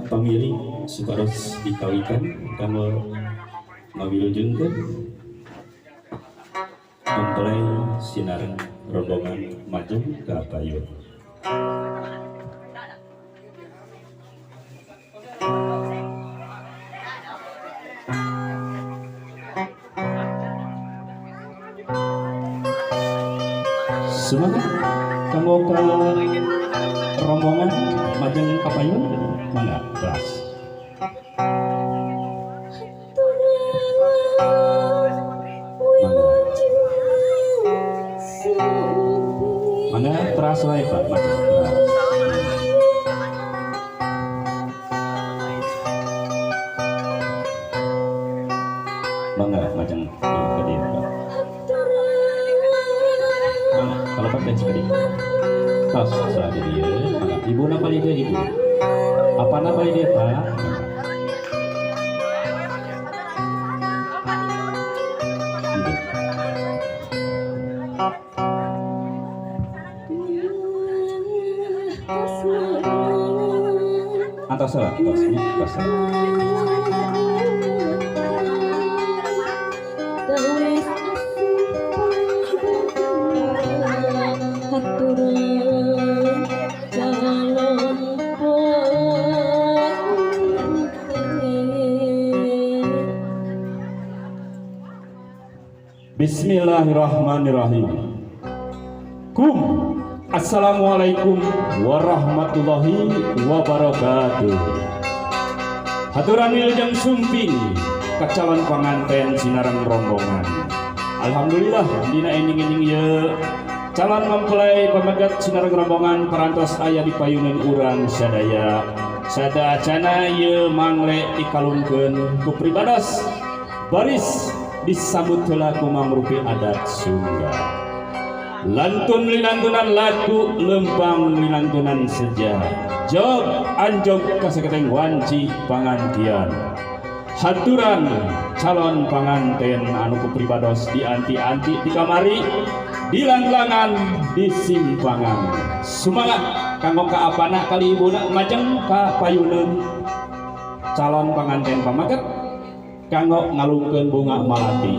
Pamiring supados dikawikan kanggo ngawilujengkeun mempelai sinareng rombongan majeng ka payun. Semangat kanggo ka rombongan majeng ka payun, mangga kelas. Mangga teras wae Pak, majeng teras. Mangga majeng ka dieu Pak. Mangga kalau Pak teh sakedik. Tos salah di dieu, mangga ibu napa di dieu ibu? Apa napa di dieu Pak? Atas lah, atasnya, atas lah. Bismillahirrahmanirrahim. Kum. Assalamualaikum warahmatullahi wabarakatuh. Haturan wilujeng sumping ka calon panganten sinareng rombongan. Alhamdulillah dina ening-ening ieu calon mempelai pamegat sinareng rombongan parantos aya di payunan urang sadaya. Sadacana ieu mangle dikalungkeun ku pribados baris disambut heula ku mangrupi adat Sunda. Lantun linantunan lagu lempang linantunan seja. Jog anjog kasaketeng wanci pangantian. Haturan calon panganten anu ku pribados dianti-anti di kamari, dilanglangan di simpangan. Sumangat kanggo ka apana kali ibuna majeng ka payuneun calon panganten pamaget kanggo ngalungkeun bunga malati.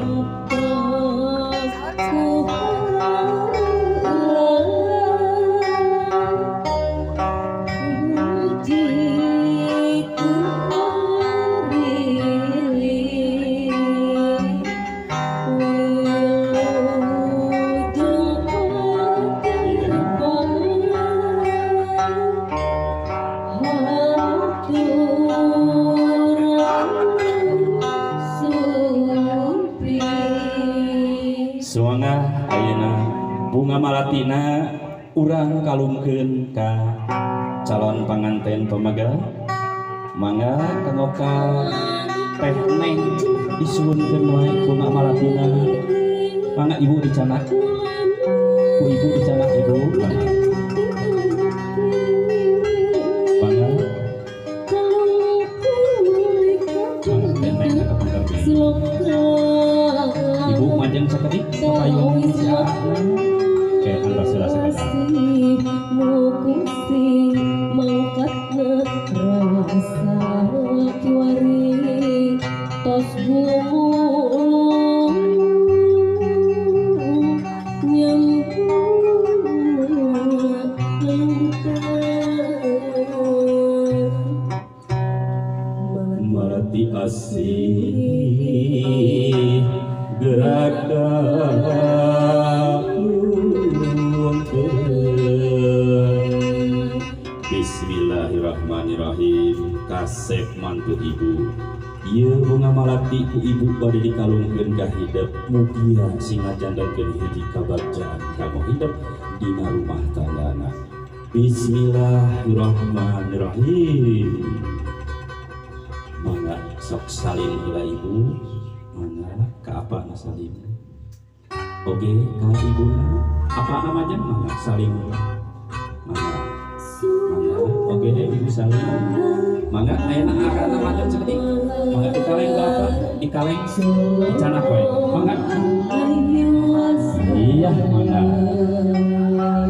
Suanga ayeuna bunga malatina urang kalungkeun ka calon panganten pamaga. Mangga kanggo ka teh neng disuwunkeun wae bunga malatina. Mangga ibu dicanak. Ku ibu dicanak ibu. Mangga. Mangga. Mangga teh neng ka pangker. Ibu majeng sakedik papayun si aakna. Oke, antos heula sakedik. Malati asih gerak Bismillahirrahmanirrahim. Kasep mantu ibu ieu bunga malati ku ibu bade dikalungkeun ka hidep mugia sing ngajandankeun hiji kabagjaan kanggo hidep dina rumah tanggana. Bismillahirrahmanirrahim. Mangga sok salim heula ibu. Mangga ka apa na salim? Oke, ka ibuna. Apa namanya? Mangga salim. Mangga. Mangga. Oke, ibu salim. Mangga ayeuna akana majeng sakedik. Mangga dikaleng ka apa? Dikaleng dicanak wae. Mangga. Iya, mangga.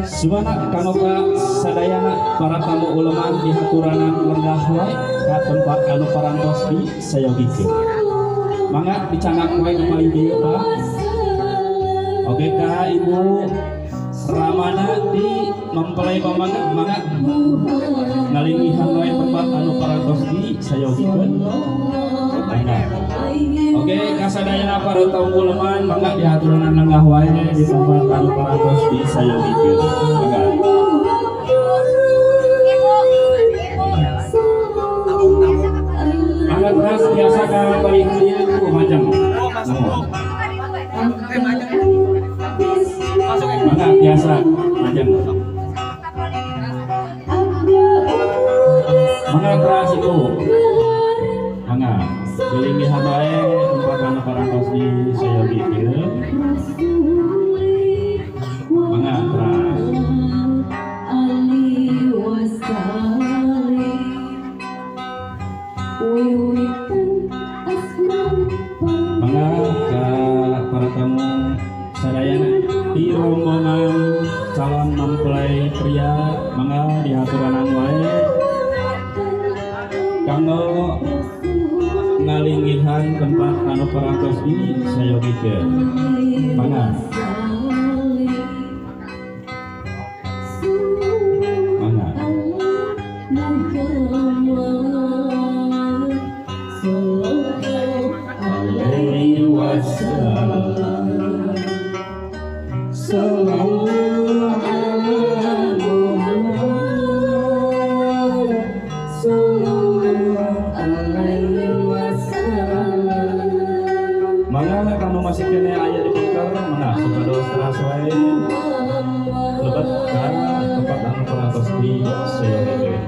Sumangga kanggo ka sadayana para tamu uleman dihaturanan lenggah wae ka tempat anu parantos disayogikeun. Mangga dicandak wae ka palih dieu, Pak. Oke ka Ibu Ramana di mempelai pamangga, mangga ngalinggihan wae tempat anu parantos disayogikeun. Mangga. Oke, kasadayana para tamu uleman mangga dihaturanan lenggah wae di tempat anu parantos disayogikeun. Mangga. Mangga teras biasa ka palih dieu ku majeng. Nuhun. Mangga biasa majeng. Mangga teras Ibu. Mangga dilinggihan wae tempat anu parantos disayogikeun. Mangga teras. Mangga ka para tamu sadayana di rombongan calon mempelai pria, mangga dihaturanan wae kanggo ngalinggihan tempat anu parantos disayogikeun. Mangga. Mangga. Alaihi wasallam. Sallallahu ala Muhammad. Sallallahu alaihi wasallam. Mangga kanu masih kene aya di pengker, mangga supados teras wae lebet ka tempat anu parantos disayogikeun.